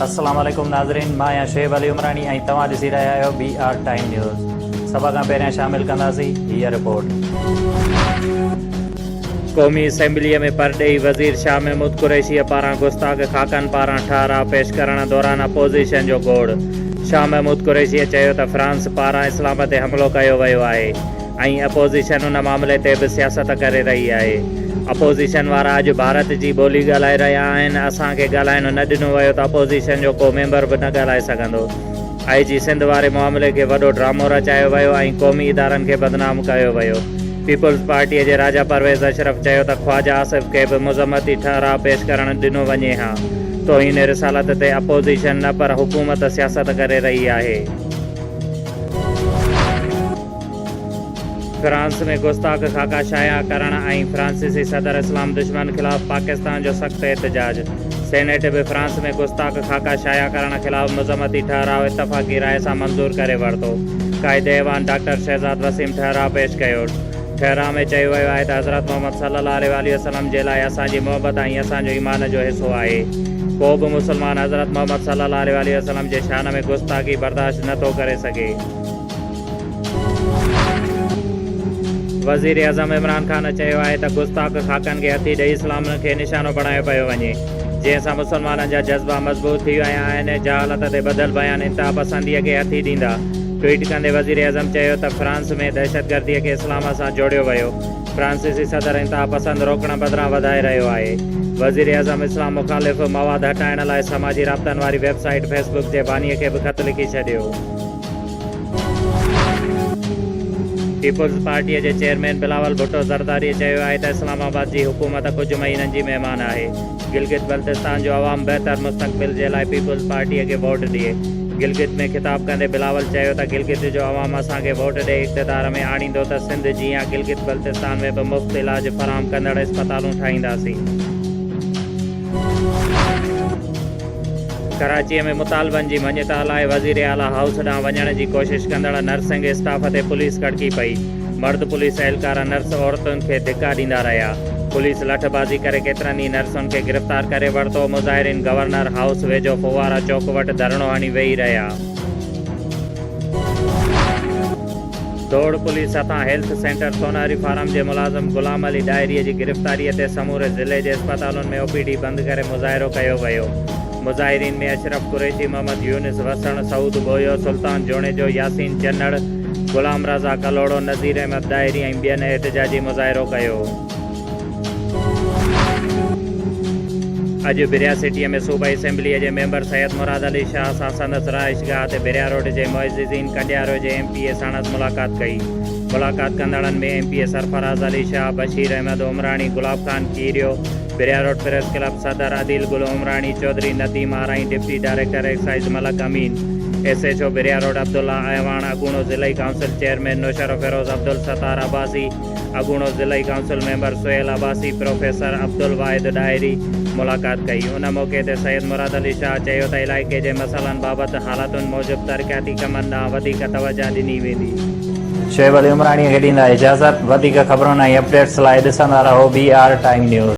السلام عليڪم ناظرين مان آهيان شعيب علي عمراڻي ۽ توهان ڏسي رهيا آهيو بي آر ٽائيم نيوز سڀ کان پهريان شامل ڪنداسين هيء رپورٽ. قومي اسيمبليء ۾ پرڏيهي وزير شاهه محمود قريشيء پاران گستاخ خاڪن پاران ٺهراء پيش ڪرڻ دوران اپوزيشن جو گوڙ، شاهه محمود قريشيء چيو ته فرانس پاران اسلام تي حملو ڪيو ويو آهي ۽ اپوزيشن ان معاملي تي به سياست ڪري رهي آهي، اپوزيشن وارا اڄ ڀارت جي ٻولي ڳالهائي رهيا آهن، اسان کي ڳالهائڻ نه ڏنو ويو ته اپوزيشن جو ڪو ميمبر به نه ڳالهائي سگهندو. آء جي سنڌ واري معاملي کي وڏو ڊرامو رچايو ويو ۽ قومي ادارن کي بدنام ڪيو ويو. پيپلز پارٽيء جي راجا پرويز اشرف چيو ته خواجه آصف کي به مذمتي ٺهراء پيش ڪرڻ ڏنو وڃي ها، توهين رسالت تي اپوزيشن نه پر حڪومت سياست ڪري رهي آهي. فرانس ۾ گستاخ خاڪا شايع ڪرڻ ۽ فرانسيسي صدر اسلام دشمن خلاف پاڪستان جو سخت احتجاج، سينيٽ به فرانس ۾ گستاخ خاڪا شايع ڪرڻ خلاف مذمتي ٺهراء اتفاقي راء سان منظور ڪري ورتو، قائد ايوان ڊاڪٽر شهزاد وسيم ٺهراء پيش ڪيو، ٺهراء ۾ چيو ويو آهي ته حضرت محمد صلي الله عليه واٰله وسلم جي لاء اسان جي محبت ۽ اسان جو ايمان جو حصو آهي، ڪو به مسلمان حضرت محمد صلي الله عليه واٰله وسلم جي شان ۾ گستاخي برداشت نه ٿو ڪري سگهي. وزيراعظم عمران خان چيو آهي ته گستاخ خاڪن کي هٿي ڏئي اسلام کي نشانو بڻايو پيو وڃي، جنهن سان مسلمانن جا جذبا مضبوط ٿي ويا آهن، جهالت تي ٻڌل بيان انتهاپسنديء کي هٿي ڏيندا. ٽوئيٽ ڪندي وزيراعظم چيو ته فرانس ۾ دهشتگرديء کي اسلام سان جوڙيو ويو، فرانسيسي صدر انتهاپسند روڪڻ بدران وڌائي رهيو آهي. وزيراعظم اسلام مخالف مواد هٽائڻ لاء سماجي رابطن واري ويب سائيٽ فيس بڪ جي بانيء کي به خط لکي ڇڏيو. پيپلز پارٽيء جي چيئرمين بلاول ڀٽو زرداريء چيو آهي ته اسلام آباد جي حڪومت ڪجهه مهينن جي مهمان آهي، گلگت بلتستان جو عوام بهتر مستقبل جي لاء پيپلز پارٽيء کي ووٽ ڏئي. گلگت ۾ خطاب ڪندي بلاول چيو ته گلگت جو عوام اسان کي ووٽ ڏئي اقتدار ۾ آڻيندو ته سنڌ جيان گلگت بلتستان ۾ به مفت علاج فراهم ڪندڙ اسپتالون ٺاهينداسين. ڪراچيء ۾ مطالبن جي مڃتا لاء وزيراعليٰ هائوس ڏانهن وڃڻ جي ڪوشش ڪندڙ نرسنگ اسٽاف تي پوليس ڪڙڪي پئي، مرد پوليس اهلڪار نرس عورتن کي ڌڪا ڏيندا رهيا، پوليس لٺبازي ڪري ڪيترن ئي نرسن کي گرفتار ڪري ورتو، مظاهرين گورنر هائوس ويجهو ڦوهارا چوڪ وٽ ڌرڻو هڻي ويهي رهيا. دوڙ پوليس هٿان هيلٿ سينٽر سونهاري فارم جي ملازم غلام علي ڏاهري جي گرفتاري تي سموري ضلعي جي اسپتالن ۾ او پي ڊي بند ڪري مظاهرو ڪيو ويو. مظاهرين ۾ اشرف قريشي، محمد يونس وسڻ، سعود ٻوهيو، سلطان جوڻيجو، ياسين چنڙ، غلام رضا ڪلهوڙو، نذير احمد ڏاهري ۽ ٻين احتجاجي مظاهرو ڪيو. اڄ ڀريا سٽيء ۾ صوبائي اسيمبليء جي ميمبر سيد مراد علي شاهه سان سندس رهائشگاهه تي ڀريا روڊ جي معززين ڪنڊيارو جي ايم پي اي ساڻس ملاقات ڪئي. ملاقات ڪندڙن ۾ M P A Sarfraz Ali Shah, Bashir Ahmed Umrani, Gulab Khan Kerio, Bhiria road press club صدر Adeel Gul Umrani, Chaudhry Nadeem Arain, deputy director excise Malik Amin, S H O Bhiria road Abdullah Awan, اڳوڻو ضلعي council chairman Naushahro Feroze Abdul Sattar Abbasi, اڳوڻو ضلعي council member Sohail Abbasi, professor Abdul Wahid Dahri ملاقات ڪئي. ان موقعي تي سيد مراد علي شاهه چيو ته علائقي جي مسئلن بابت حالتن موجب ترقياتي ڪمن ڏانهن وڌيڪ توجهه ڏني ويندي. شعيب علي عمراڻي کي ڏيندا اجازت، وڌيڪ خبرن ۽ اپڊيٽس لاء ڏسندا رهو بي آر ٽائيم نيوز.